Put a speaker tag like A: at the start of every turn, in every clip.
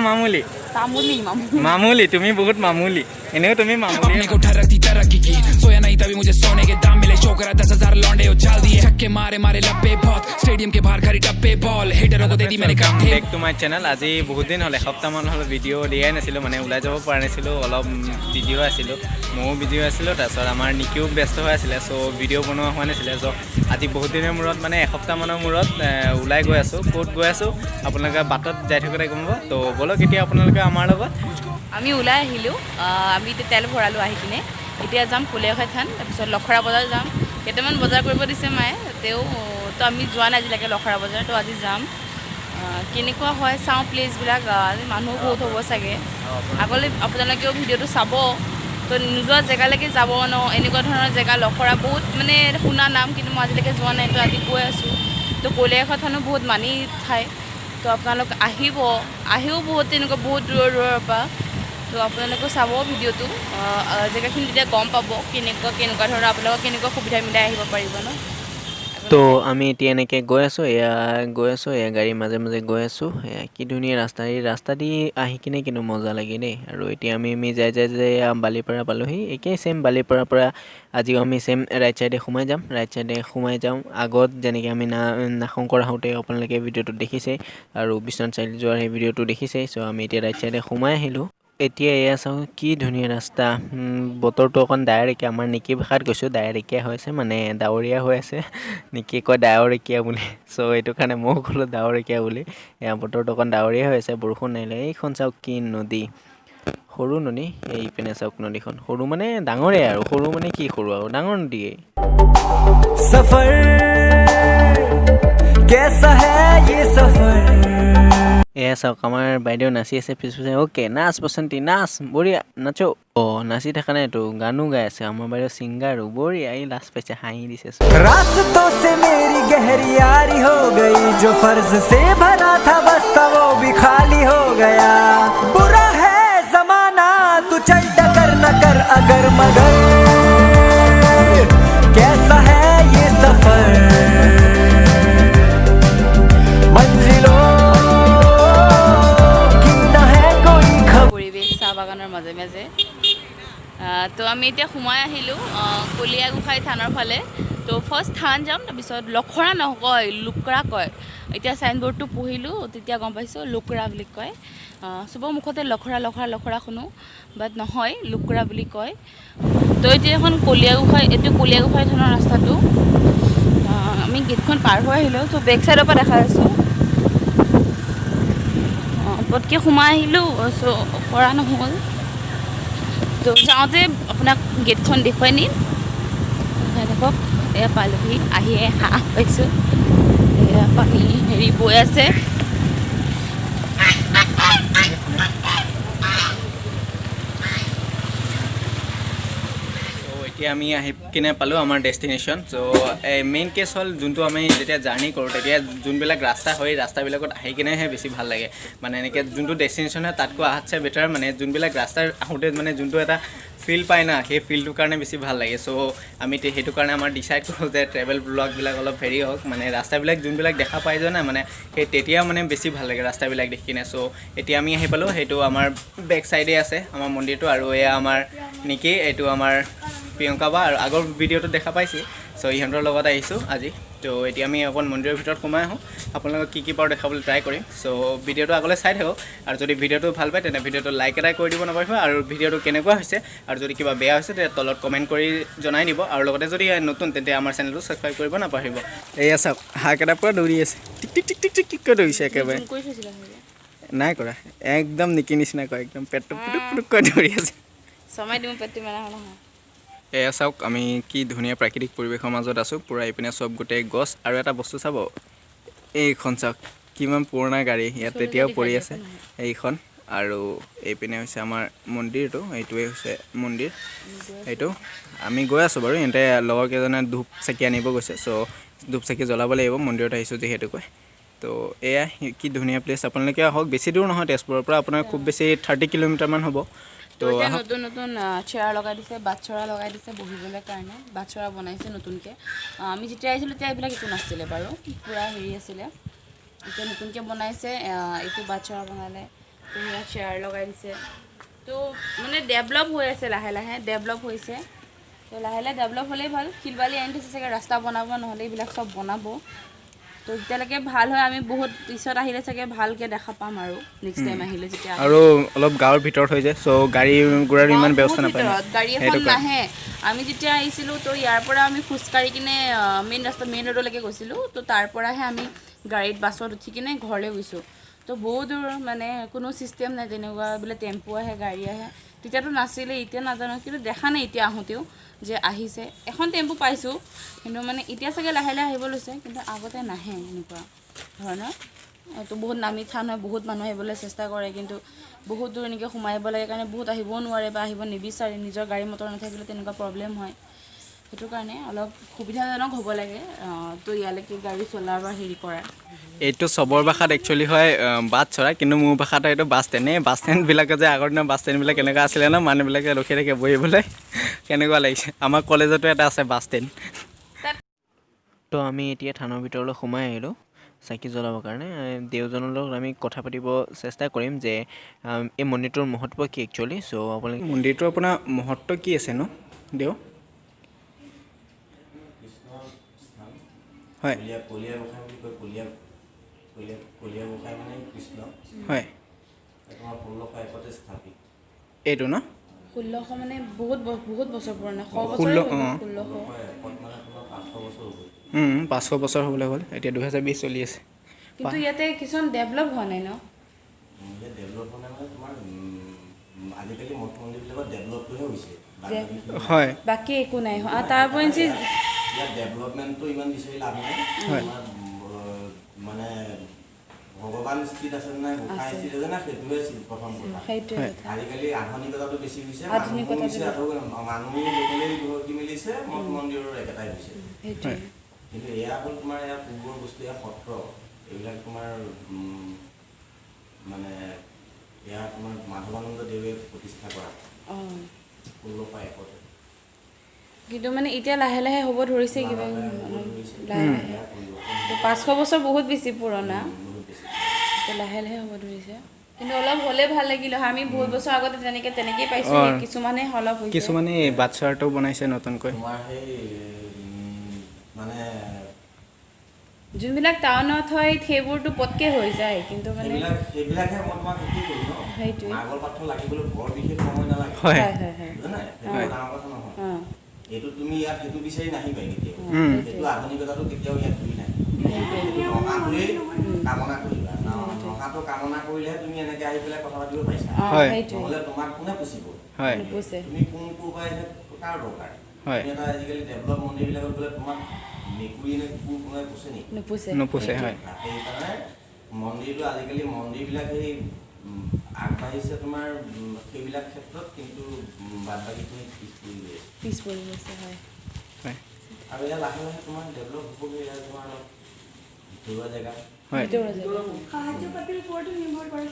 A: মামুলি।
B: তামুলি, মামুলি।
A: মামুলি, তুমি বহুত মামুলি। এনেও তুমি মামুলি।
C: अपने को ठरक थी तरक्की की, सोया नहीं तभी मुझे सोने के दाम मिले। शो करा 10,000 लौंडे उछाल दिए, छक्के मारे मारे लप्पे बहुत, स्टेडियम के बाहर खड़ी टप्पे बॉल, हेटरों को दे दी मैंने कट्ठे।
A: Back to my channel. আজি বহুত দিন হ'ল, এসপ্তাহমান হ'ল ভিডিঅ' দিয়াই নাছিলোঁ, মানে ওলাই যাব পৰা নাছিলোঁ। অলপ বিজি হৈ আছিলোঁ, ময়ো বিজি হৈ আছিলোঁ, তাৰপিছত আমাৰ নিকিও ব্যস্ত হৈ আছিলে। চ' ভিডিঅ' বনোৱা হোৱা নাছিলে। চ' আজি বহুত দিনৰ মূৰত, মানে এসপ্তাহমানৰ মূৰত ওলাই গৈ আছোঁ। ক'ত গৈ আছোঁ আপোনালোকে বাটত যাই থাকোঁতে গম পাব। ত' ব'লক এতিয়া আপোনালোকে আমাৰ লগত।
B: আমি ওলাই আহিলোঁ। আমি এতিয়া তেল ভৰালোঁ আহি কিনে। এতিয়া যাম কলীয়াগোসাঁই থান, তাৰপিছত লখৰা বজাৰ যাম। কেইটামান বজাৰ কৰিব দিছে মায়ে তেওঁ। তো আমি যোৱা নাই আজিলৈকে লখৰা বজাৰ, তো আজি যাম। কেনেকুৱা হয় চাওঁ প্লেচবিলাক। আজি মানুহ বহুত হ'ব চাগে। আগলৈ আপোনালোকেও ভিডিঅ'টো চাব, তো নোযোৱা জেগালৈকে যাব ন। এনেকুৱা ধৰণৰ জেগা লখৰা বহুত মানে শুনা নাম, কিন্তু মই আজিলৈকে যোৱা নাই, তো আজি গৈ আছোঁ। তো কলীয়াগোসাঁই থানো বহুত মানি ঠাই, তো আপোনালোক আহিব, আহিও বহুত তেনেকুৱা বহুত দূৰৰ দূৰৰ পৰা। তো আপোনালোকেও চাব ভিডিঅ'টো, জেগাখিনি তেতিয়া গম পাব কেনেকুৱা কেনেকুৱা ধৰণৰ, আপোনালোকক কেনেকুৱা সুবিধা মিলাই আহিব পাৰিব ন।
D: তো আমি এতিয়া এনেকৈ গৈ আছোঁ, এয়া গৈ আছোঁ, এয়া গাড়ীৰ মাজে মাজে গৈ আছোঁ। এয়া কি ধুনীয়া ৰাস্তা! এই ৰাস্তা দি আহি কিনে কিন্তু মজা লাগে দেই। আৰু এতিয়া আমি যাই যাই যাই এয়া বালিপাৰা পালোহি। একেই ছেইম বালিপাৰাৰ পৰা আজিও আমি ছেইম ৰাইট ছাইডে সোমাই যাম। ৰাইট ছাইডে সোমাই যাওঁ। আগত যেনেকৈ আমি নাগশংকৰ আহোঁতে আপোনালোকে ভিডিঅ'টো দেখিছেই আৰু বিশ্বনাথ চাৰিআলি যোৱাৰ সেই ভিডিঅ'টো দেখিছেই। চ' আমি এতিয়া ৰাইট ছাইডে সোমাই আহিলোঁ। এতিয়া এয়া চাওঁ, কি ধুনীয়া ৰাস্তা! বতৰটো অকণ ডাৱৰীয়া। আমাৰ নিকি ভাষাত কৈছোঁ, ডাৱৰীয়া হৈছে মানে ডাৱৰীয়া হৈ আছে। নিকিয়ে কয় ডাৱৰীয়া বুলি, চ' এইটো কাৰণে ময়ো ক'লোঁ ডাৱৰীয়া বুলি। এয়া বতৰটো অকণ ডাৱৰীয়া হৈ আছে, বৰষুণ নাহিলে। এইখন চাওক কি নদী, সৰু নদী। এইপিনে চাওক নদীখন, সৰু মানে ডাঙৰেই আৰু, সৰু মানে কি সৰু আৰু, ডাঙৰ নদীয়েই।
E: सफर कैसा है ये सफर?
D: এয়া চাওক, আমাৰ বাইদেউ নাচি আছে পিছ পিছে। অ'কে, নাচ বসন্তী, নাচ, বঢ়িয়া, নাচো। অঁ, নাচি থকা নাইতো, গানো গাই আছে। আমাৰ বাইদেউ ছিংগাৰো, বঢ়িয়া। এই লাজ পাইছে, হাঁহি দিছে।
E: रास्तों से मेरी गहरी यारी हो गई, जो फर्ज से भरा था बस्ता वो भी खाली हो गया। बुरा है जमाना, तू चल टकर न कर अगर मगर, कैसा है ये सफर? मंजिलों की न है कोई खबर।
B: পৰিৱেশ চাহ বাগানৰ মাজে মাজে। তো আমি এতিয়া সোমাই আহিলোঁ কলীয়া গোসাঁই থানৰ ফালে। তো ফাৰ্ষ্ট থান যাম, তাৰপিছত লখৰা নকয়, লুকৰা কয়। এতিয়া চাইনবৰ্ডটো পঢ়িলোঁ, তেতিয়া গম পাইছোঁ লুকৰা বুলি কয়। চবৰ মুখতে লখৰা লখৰা লখৰা শুনো, বাট নহয়, লুকৰা বুলি কয়। তো এতিয়া এখন কলীয়া গোসাঁই, এইটো কলীয়া গোসাঁই থানৰ ৰাস্তাটো। আমি গেটখন পাৰ হৈ আহিলোঁ। ত' বেক চাইডৰ পৰা দেখাই আছোঁ। পটকৈ সোমাই আহিলোঁ, চ' কৰা নহ'ল। তো যাওঁতে আপোনাক গেটখন দেখুৱাই নিম। থাকক। এয়া পালোহি, আহিয়ে হাঁহ পাইছোঁ। এয়া পানী হেৰি বৈ আছে।
A: ত' এতিয়া আমি আহি কিনে পালোঁ আমাৰ ডেষ্টিনেশ্যন। চ' এই মেইন কেছ হ'ল, যোনটো আমি যেতিয়া জাৰ্ণি কৰোঁ তেতিয়া যোনবিলাক ৰাস্তা হয়, এই ৰাস্তাবিলাকত আহি কিনেহে বেছি ভাল লাগে। মানে এনেকৈ যোনটো ডেষ্টিনেশ্যন হয় তাতকৈ আহাতছে বেটাৰ মানে যোনবিলাক ৰাস্তাৰ আহোঁতে মানে যোনটো এটা ফিল পায় না, সেই ফিলটোৰ কাৰণে বেছি ভাল লাগে। চ' আমি সেইটো কাৰণে আমাৰ ডিচাইড কৰোঁ যে ট্ৰেভেল ব্লগবিলাক অলপ হেৰি হওক, মানে ৰাস্তাবিলাক যোনবিলাক দেখা পাই যায় না, মানে সেই তেতিয়া মানে বেছি ভাল লাগে ৰাস্তাবিলাক দেখি কিনে। চ' এতিয়া আমি আহি পালোঁ, সেইটো আমাৰ বেক চাইডে আছে আমাৰ মন্দিৰটো। আৰু এয়া আমাৰ নেকি এইটো আমাৰ প্ৰিয়ংকা বা, আৰু আগৰ ভিডিঅ'টোত দেখা পাইছে। চ' ইহঁতৰ লগত আহিছোঁ আজি। ত' এতিয়া আমি অকণ মন্দিৰৰ ভিতৰত সোমাই আহোঁ, আপোনালোকক কি কি পাৰোঁ দেখাবলৈ ট্ৰাই কৰিম। চ' ভিডিঅ'টো আগলৈ চাই থাকক আৰু যদি ভিডিঅ'টো ভাল পায় তেনে ভিডিঅ'টো লাইক এটা কৰি দিব নাপাহৰিব। আৰু ভিডিঅ'টো কেনেকুৱা হৈছে আৰু যদি কিবা বেয়া হৈছে তেতিয়া তলত কমেণ্ট কৰি জনাই দিব। আৰু লগতে যদি নতুন তেন্তে আমাৰ চেনেলটো ছাবস্ক্ৰাইব কৰিব নাপাহৰিব। এয়া চাওক, হাঁহ এটা পূৰা দৌৰি আছে, টিক টিক টিক টিক টিক টিককৈ দৌৰিছে একেবাৰে।
B: জুম কৰি থৈছিলা চাগে?
A: নাই কৰা, একদম নিকি নিচিনা কয়, একদম পেটটো পুটুক পুটুককৈ দৌৰি আছে।
B: চমাই দিওঁ পেটটো মেলা নহয়।
A: এয়া চাওক, আমি কি ধুনীয়া প্ৰাকৃতিক পৰিৱেশৰ মাজত আছোঁ। পূৰা এইপিনে চব গোটেই গছ। আৰু এটা বস্তু চাব, এইখন চাওক, কিমান পুৰণা গাড়ী ইয়াত তেতিয়াও পৰি আছে এইখন। আৰু এইপিনে হৈছে আমাৰ মন্দিৰটো, এইটোৱে হৈছে মন্দিৰ এইটো। আমি গৈ আছোঁ বাৰু, ইহঁতে লগৰ কেইজনে ধূপ চাকি আনিব গৈছে। চ' ধূপ চাকি জ্বলাব লাগিব, মন্দিৰত আহিছোঁ যিহেতুকৈ। তো এয়া কি ধুনীয়া প্লেচ! আপোনালোকে আহক, বেছি দূৰ নহয় তেজপুৰৰ পৰা, আপোনাৰ খুব বেছি 30 কিলোমিটাৰমান হ'ব।
B: তো
A: তো
B: এতিয়া
A: আহক।
B: নতুন নতুন চেয়াৰ লগাই দিছে, বাটচৰা লগাই দিছে বহিবলৈ কাৰণে, বাটচৰা বনাইছে নতুনকৈ। আমি যেতিয়া আহিছিলোঁ তেতিয়া এইবিলাক একো নাছিলে বাৰু, পূৰা হেৰি আছিলে। এতিয়া নতুনকৈ বনাইছে। এইটো বাটচৰা বনালে, তো চেয়াৰ লগাই দিছে। তো মানে ডেভেলপ হৈ আছে, লাহে লাহে ডেভেলপ হৈছে। তো লাহে লাহে ডেভেলপ হ'লেই ভাল। শিল বালি আনি থৈছে চাগে, ৰাস্তা বনাব, নহ'লে এইবিলাক চব বনাব। তো যেতিয়ালৈকে ভাল হয়, আমি বহুত পিছত আহিলে চাগে ভালকৈ দেখা পাম আৰু নেক্সট টাইম আহিলে যেতিয়া।
A: আৰু অলপ গাঁৱৰ ভিতৰত হৈ যায়, চ' গাড়ী ঘোঁৰাৰ ইমান ব্যৱস্থা
B: বহুত
A: নাপায় ন।
B: ভিতৰত, গাড়ী এখন
A: সেইটো কাৰণে।
B: নাহে। আমি যেতিয়া আহিছিলোঁ, তো ইয়াৰ পৰা আমি খোজকাঢ়ি কিনে মেইন ৰাস্তা, মেইন ৰোডলৈকে গৈছিলোঁ। তো তাৰ পৰাহে আমি গাড়ীত, বাছত উঠি কিনে ঘৰলৈ গৈছোঁ। তো বহুত দূৰ, মানে কোনো ছিষ্টেম নাই তেনেকুৱা, বোলে টেম্পু আহে, গাড়ী আহে, তেতিয়াতো নাছিলে। এতিয়া নাজানো, কিন্তু দেখা নাই এতিয়া আহোঁতেও যে আহিছে। এখন টেম্পু পাইছোঁ, কিন্তু মানে এতিয়া চাগে লাহে লাহে আহিব লৈছে, কিন্তু আগতে নাহে এনেকুৱা ধৰণৰ। তো বহুত নামি থান হয়, বহুত মানুহ আহিবলৈ চেষ্টা কৰে, কিন্তু বহুত দূৰ এনেকৈ সোমাই আহিব লাগে কাৰণে বহুত আহিবও নোৱাৰে বা আহিব নিবিচাৰে। নিজৰ গাড়ী মটৰ নাথাকিলে তেনেকুৱা প্ৰব্লেম হয়। সেইটো কাৰণে অলপ সুবিধাজনক হ'ব লাগে, তো ইয়ালৈকে গাড়ী চলা বা হেৰি কৰা।
A: এইটো চবৰ ভাষাত একচুৱেলি হয় বাট চৰা, কিন্তু মোৰ ভাষাত এইটো বাছ ষ্টেণ্ড। এই বাছ ষ্টেণ্ডবিলাকে যে আগৰ দিনৰ বাছ ষ্টেণ্ডবিলাক কেনেকুৱা আছিলে ন, মানুহবিলাকে ৰখি থাকে বহিবলৈ, কেনেকুৱা লাগিছে। আমাৰ কলেজতো এটা আছে বাছ ষ্টেণ্ড।
D: তো আমি এতিয়া থানৰ ভিতৰলৈ সোমাই আহিলোঁ চাকি জ্বলাবৰ কাৰণে। দেওজনৰ লগত আমি কথা পাতিব চেষ্টা কৰিম যে এই মন্দিৰটোৰ মহত্ব কি একচুৱেলি। চ' আপোনালোকে
A: মন্দিৰটোৰ আপোনাৰ মহত্ব কি আছে ন দেও?
F: কৃষ্ণৰ স্থান।
A: হয়।
F: কলীয়া কলীয়া গোসাঁই বুলি কয়। কলীয়া কলীয়া কলীয়া গোসাঁই মানে কৃষ্ণ। তোমাৰ 1601তে স্থাপিত।
A: এইটো ন?
B: 1600 মানে বহুত বহুত বছৰ পুৰণা, 100 বছৰ।
A: 16, অঁ।
B: 1600।
F: 1601ত মানে তোমাৰ 500 বছৰ হ'ব।
A: 500 বছৰ হ'বলৈ হ'ল। এতিয়া 2020 চলি আছে।
B: কিন্তু ইয়াতে কিছুমান ডেভেলপ হোৱা নাই ন?
F: ইয়াত ডেভেলপ হোৱা নাই মানে তোমাৰ আজিকালি মঠ মন্দিৰবিলাকত ডেভেলপটোহে হৈছে, বাদ বাকীখিনি
B: বাকী একো নাই হোৱা। তাৰ উপৰিঞ্চি
F: ইয়াত ডেভেলপমেণ্টটো ইমান বিচাৰি লাভ নাই। তোমাৰ মানে ভগৱান স্থিত আছে নে নাই, গোসাঁই স্থিত আছে নাই, সেইটোহে প্ৰথম কথা।
B: সেইটোৱে কথা।
F: আজিকালি আধুনিকতাটো বেছি হৈছে।
B: আধুনিকতাটো
F: মানুহো হৈছে আৰু মানুহো সেইফালেই কি মিলিছে, মঠ মন্দিৰৰ একেটাই হৈছে।
B: সেইটোৱে।
F: কিন্তু এয়া হ'ল তোমাৰ এয়া পূৰ্বৰ বস্তু, এয়া সত্ৰ। এইবিলাক তোমাৰ মানে এয়া তোমাৰ মাধৱানন্দ দেৱে প্ৰতিষ্ঠা কৰা 1601তে।
B: কিন্তু মানে এতিয়া লাহে লাহে হ'ব ধৰিছে কিবা।
F: লাহে লাহে হ'ব ধৰিছে।
B: লাহে লাহে।
F: এয়া পৰিৱৰ্তন
B: তো 500 বছৰ বহুত বেছি পুৰণা।
F: বহুত বেছি।
B: তো লাহে লাহে হ'ব ধৰিছে, কিন্তু অলপ হ'লে ভাল লাগিল হয়। আমি বহুত বছৰ আগতে যেনেকে তেনেকেই পাইছোঁ। কিছুমানে অলপ হৈছে।
A: কিছুমানে এই বাটচৰাটো বনাইছে নতুনকৈ।
F: তোমাৰ সেই মানে
B: যোনবিলাক টাউনত হয়, সেইবোৰতো পটকে হৈ যায়, কিন্তু মানে
F: সেইবিলাকহে মই তোমাক সেইটোৱে ক'লো ন।
B: সেইটোৱে।
F: মাৰ্বল পাথৰ লাগিবলৈ বৰ বিশেষ সময় নালাগে।
B: হয় হয় হয়
F: বুজা নাই, সেইটো ডাঙৰ কথা নহয়। এইটো তুমি ইয়াত সেইটো বিচাৰি নাহিবাই কেতিয়াও। সেইটো আধুনিকতাটো কেতিয়াও ইয়াত ঘূৰি নাহে। সেইটো নহাটোৱেই কামনা কৰিবা। নহাটো কামনা কৰিলেহে তুমি এনেকে আহি পেলাই কথা পাতিব পাৰিছা।
B: সেইটোৱে।
F: নহ'লে তোমাক কোনে পুচিব?
B: নুপুছে।
F: তুমি কোন ক'ৰ পৰা আহিছা কাৰ দৰকাৰ? তুমি এটা আজিকালি ডেভেলপ মন্দিৰবিলাকত গ'লে তোমাক মেকুৰী নে কুকুৰ কোনোবাই পোছে নেকি?
B: নুপুছে।
A: নুপুছে, হয়।
F: সেইকাৰণে মন্দিৰটো আজিকালি মন্দিৰবিলাক সেই আগবাঢ়িছে তোমাৰ সেইবিলাক ক্ষেত্ৰত, কিন্তু বাদ বাকীখিনি পিছ পৰি গৈ আছে।
B: পিছ পৰি গৈছে, হয়।
F: আৰু এয়া লাহে লাহে তোমাৰ ডেভেলপ হ'বগৈ। এয়া তোমাৰ অলপ ভিতৰুৱা জেগা।
B: ভিতৰুৱা জেগা।
F: সাহায্য পাতিৰ ওপৰত নিৰ্ভৰ কৰে।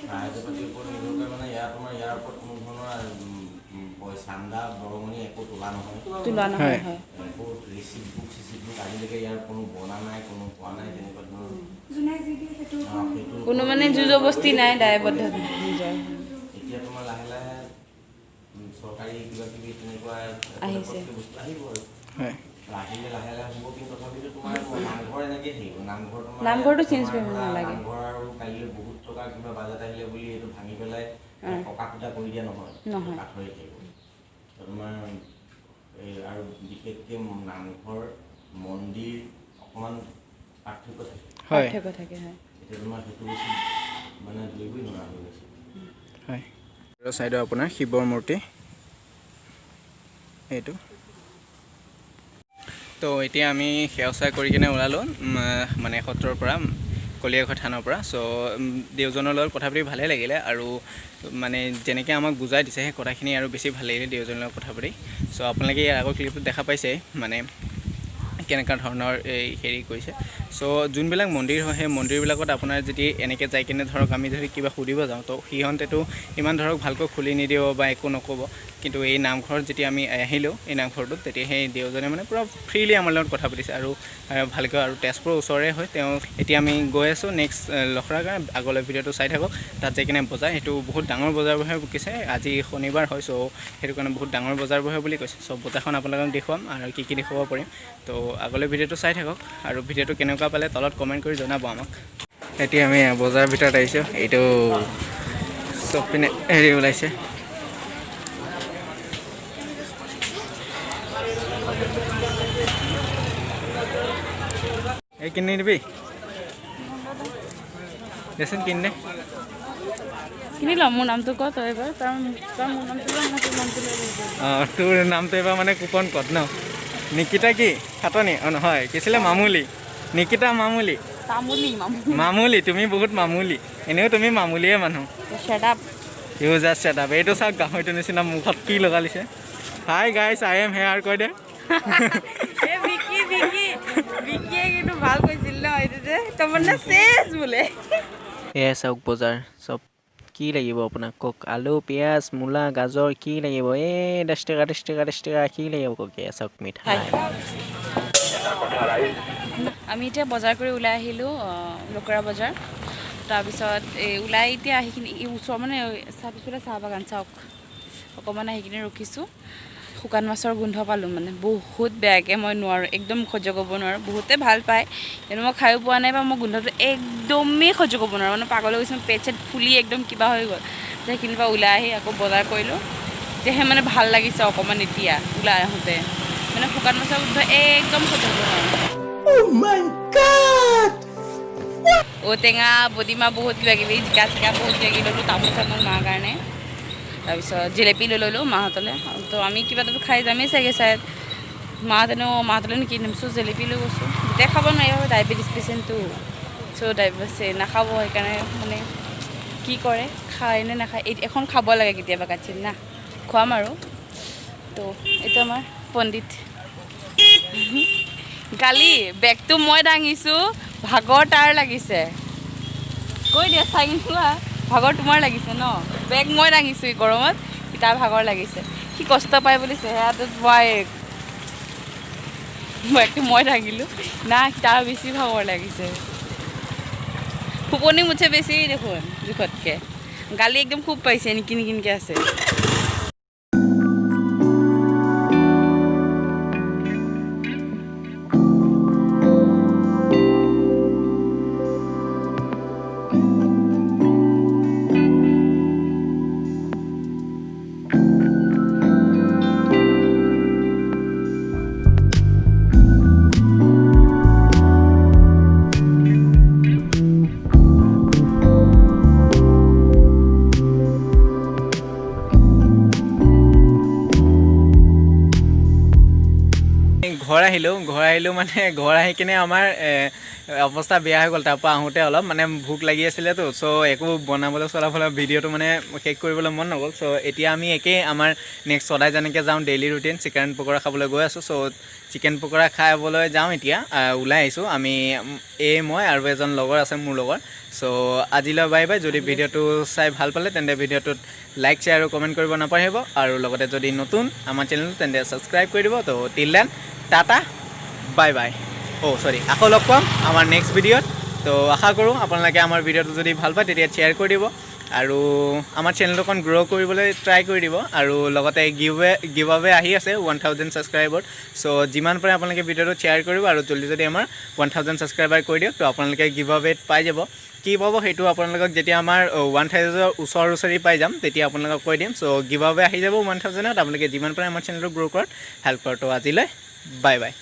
F: মানে ইয়াৰ তোমাৰ ইয়াৰ ওপৰত কোনো ধৰণৰ চান্দা বৰঙণি একো তোলা নহয়।
B: তোলা নহয়। হয়।
F: একো ৰিচিপ্ট বুক চিচিপ্ট বুক আজিলৈকে ইয়াৰ কোনো বনা নাই, কোনো পোৱা নাই তেনেকুৱা ধৰণৰ। সেইটো
B: কোনো মানে জোৰ জবস্তি নাই, দায়বদ্ধ নিজৰ।
F: এতিয়া তোমাৰ লাহে লাহে চৰকাৰী কিবা কিবি তেনেকুৱা
B: আহিছে।
F: বস্তু আহিব আৰু আহিলে লাহে লাহে হ'ব। কিন্তু তথাপিতো তোমাৰ নামঘৰ এনেকেই থাকিব। নামঘৰ তোমাৰ
B: নামঘৰটো change
F: তোমাৰ
B: কৰিব
F: ধৰা
B: নালাগে।
F: নামঘৰ আৰু কাইলৈ বহুত টকা কিবা বাজেট আহিলে বুলি এইটো ভাঙি পেলাই পকা খুটা কৰি দিয়া নহয়।
B: নহয়।
F: কাঠৰে থাকিব। তো তোমাৰ এই আৰু বিশেষকৈ নামঘৰ মন্দিৰ অকণমান পাৰ্থক্য থাকে।
B: পাৰ্থক্য থাকে, হয়।
F: এতিয়া তোমাৰ সেইটো বস্তু মানে ধৰিবই নোৱাৰা হৈ গৈছে।
A: হয়, ছাইডৰ আপোনাৰ শিৱৰ মূৰ্তি এইটো। তো এতিয়া আমি সেৱা চেৱা কৰি কিনে ওলালোঁ, মানে সত্ৰৰ পৰা, কলিয়াঘৰ থানৰ পৰা। চ' দেউজনৰ লগত কথা পাতি ভালেই লাগিলে আৰু মানে যেনেকৈ আমাক বুজাই দিছে সেই কথাখিনি আৰু বেছি ভাল লাগিলে দেউজনৰ লগত কথা পাতি। চ' আপোনালোকে ইয়াৰ আগৰ ক্লিপটোত দেখা পাইছে মানে কেনেকুৱা ধৰণৰ এই হেৰি কৰিছে। চ' যোনবিলাক মন্দিৰ হয়, সেই মন্দিৰবিলাকত আপোনাৰ যদি এনেকৈ যাই কিনে ধৰক আমি যদি কিবা সুধিব যাওঁ, তো সিহঁতেতো ইমান ধৰক ভালকৈ খুলি নিদিব বা একো নক'ব। কিন্তু এই নামঘৰত যেতিয়া আমি আহিলোঁ, এই নামঘৰটোত, তেতিয়া সেই দেউজনে মানে পূৰা ফ্ৰীলি আমাৰ লগত কথা পাতিছে আৰু ভালকৈ, আৰু তেজপুৰৰ ওচৰৰে হয় তেওঁ। এতিয়া আমি গৈ আছোঁ নেক্সট লখৰাৰ কাৰণে। আগলৈ ভিডিঅ'টো চাই থাকক। তাত যাই কিনে বজাৰ, সেইটো বহুত ডাঙৰ বজাৰ বহে কৈছে। আজি শনিবাৰ হয়, চ' সেইটো কাৰণে বহুত ডাঙৰ বজাৰ বহে বুলি কৈছে। চ' বজাৰখন আপোনালোকক দেখুৱাম আৰু কি কি দেখুৱাব পাৰিম। তো আগলৈ ভিডিঅ'টো চাই থাকক আৰু ভিডিঅ'টো কেনেকুৱা পালে তলত কমেণ্ট কৰি জনাব আমাক। এতিয়া আমি বজাৰৰ ভিতৰত আহিছোঁ। এইটো চব পিনে হেৰি ওলাইছে। এই কিনি দিবি দেচোন, কিনি দে।
B: কিনি ল'ম। মোৰ নামটো ক তই এবাৰ। তই মোৰ নামটো ল, মই তোৰ নামটো লৈ ল'ম।
A: অঁ, তোৰ নামটো এইবাৰ মানে কুপন ক'ত ন? নিকিতা কি খাটনি? অঁ নহয়, কি আছিলে? মামুলি, নিকিতা মামুলি।
B: তামুলি, মামুলি।
A: মামুলি, তুমি বহুত মামুলি। এনেও তুমি মামুলিয়ে মানুহ।
B: Shut up.
A: You just shut up. এইটো চাওক, গাহৰিটোৰ নিচিনা মুখত কি লগালিছে। "Hi guys, I am here" কৈ দে।
B: এই বিকি বিকি বিকিয়ে কিন্তু ভাল কৈছিল ন, এইটো যে তমন্না চেচ বোলে।
D: এয়া চাওক বজাৰ চব। কি লাগিব আপোনাক কওক? আলু, পিঁয়াজ, মূলা, গাজৰ, কি লাগিব? এই 10 টকা, 10 টকা, 10 টকা। কি লাগিব কওক? এয়া চাওক মিঠাই।
B: আমি এতিয়া বজাৰ কৰি ওলাই আহিলোঁ, লখৰা বজাৰ। তাৰপিছত এই ওলাই এতিয়া আহি কিনে এই ওচৰ মানে চাহ পিছফালে চাহ বাগান চাওক, অকণমান আহি কিনে ৰখিছোঁ। শুকান মাছৰ গোন্ধ পালোঁ, মানে বহুত বেয়াকৈ। মই নোৱাৰোঁ, একদম সহ্য কৰিব নোৱাৰোঁ। বহুতে ভাল পায়, কিন্তু মই খায়ো পোৱা নাই বা মই গোন্ধটো একদমেই সহ্য কৰিব নোৱাৰোঁ। মানে পাগল হৈ গৈছোঁ, পেট চেট ফুলি একদম কিবা হৈ গ'ল। সেইখিনিৰ পৰা ওলাই আহি আকৌ বজাৰ কৰিলোঁ। তেতিয়াহে মানে ভাল লাগিছে অকণমান। এতিয়া ওলাই আহোঁতে মানে শুকান মাছৰ গোন্ধ একদম সহ্য কৰিব নোৱাৰোঁ। ঔটেঙা, বডিমাহ, বহুত কিবা কিবি, জিকা চিকা, বহুত কিবা কিবি ল'লোঁ। তামোল চামোল মাৰ কাৰণে। তাৰপিছত জেলেপি লৈ ল'লোঁ মাহঁতলৈ। তো আমি কিবা এটাতো খাই যামেই চাগে চাই। মাহঁতেনো মাহঁতলৈ কিনিম। চ' জেলেপি লৈ গৈছোঁ। গোটেই খাব নোৱাৰিব, ডায়েবেটিছ পেচেণ্টটো। চ' ডায়েবেটিছ নাখাব, সেইকাৰণে মানে কি কৰে, খায় নে নাখায়। এই এখন খাব লাগে কেতিয়াবা কাটছিল না, খুৱাম আৰু। তো এইটো আমাৰ পণ্ডিত। কালি বেগটো মই দাঙিছোঁ, ভাগৰ তাৰ লাগিছে। কৈ দিয়া, চাই নোলোৱা। ভাগৰ তোমাৰ লাগিছে ন? বেগ মই দাঙিছোঁ এই গৰমত, তাৰ ভাগৰ লাগিছে। সি কষ্ট পায় বুলি চেহেৰাটোত। মই বেগটো মই দাঙিলোঁ না, তাৰ বেছি ভাগৰ লাগিছে। ফোপনি মুঠে বেছি দেখোন জোখতকৈ। গালি একদম খুব পাইছে, নিকিন নিকিনকৈ আছে।
A: ঘৰ আহিলোঁ, ঘৰ আহিলোঁ, মানে ঘৰ আহি কিনে আমাৰ অৱস্থা বেয়া হৈ গ'ল। তাৰপৰা আহোঁতে অলপ মানে ভোক লাগি আছিলেতো, চ' একো বনাবলৈ চলাবলৈ ভিডিঅ'টো মানে শেষ কৰিবলৈ মন নগ'ল। চ' এতিয়া আমি একেই আমাৰ নেক্সট সদায় যেনেকৈ যাওঁ, ডেইলি ৰুটিন, চিকেন পকৰা খাবলৈ গৈ আছোঁ। চ' চিকেন পকৰা খাবলৈ যাওঁ এতিয়া। ওলাই আহিছোঁ আমি, এই মই আৰু এজন লগৰ আছে মোৰ লগৰ। চ' আজিলৈ বাই বাই। যদি ভিডিঅ'টো চাই ভাল পালে, তেন্তে ভিডিঅ'টোত লাইক, শ্বেয়াৰ আৰু কমেণ্ট কৰিব নাপাহৰিব আৰু লগতে যদি নতুন আমাৰ চেনেলটো, তেন্তে ছাবস্ক্ৰাইব কৰি দিব। তো till then, tata, bye bye. অ' চৰি, আকৌ লগ পাম আমাৰ নেক্সট ভিডিঅ'ত। তো আশা কৰোঁ আপোনালোকে আমাৰ ভিডিঅ'টো যদি ভাল পায়, তেতিয়া শ্বেয়াৰ কৰি দিব আৰু আমাৰ চেনেলটো অকণ গ্ৰ' কৰিবলৈ ট্ৰাই কৰি দিব। আৰু লগতে গিভ আৱে আহি আছে 1000 ছাবস্ক্ৰাইবাৰ। চ' যিমান পাৰে আপোনালোকে ভিডিঅ'টো শ্বেয়াৰ কৰিব আৰু জল্দি যদি আমাৰ 1000 ছাবস্ক্ৰাইবাৰ কৰি দিয়ক, তো আপোনালোকে গিভ আৱেত পাই যাব। কি পাব সেইটো আপোনালোকক যেতিয়া আমাৰ 1000ৰ ওচৰ ওচৰি পাই যাম, তেতিয়া আপোনালোকক কৈ দিম। চ' গিভ আৱে আহি যাব 1000ত। আপোনালোকে যিমান পাৰে আমাৰ চেনেলটো গ্ৰ' কৰাত হেল্প কৰক। তো আজিলৈ বাই বাই।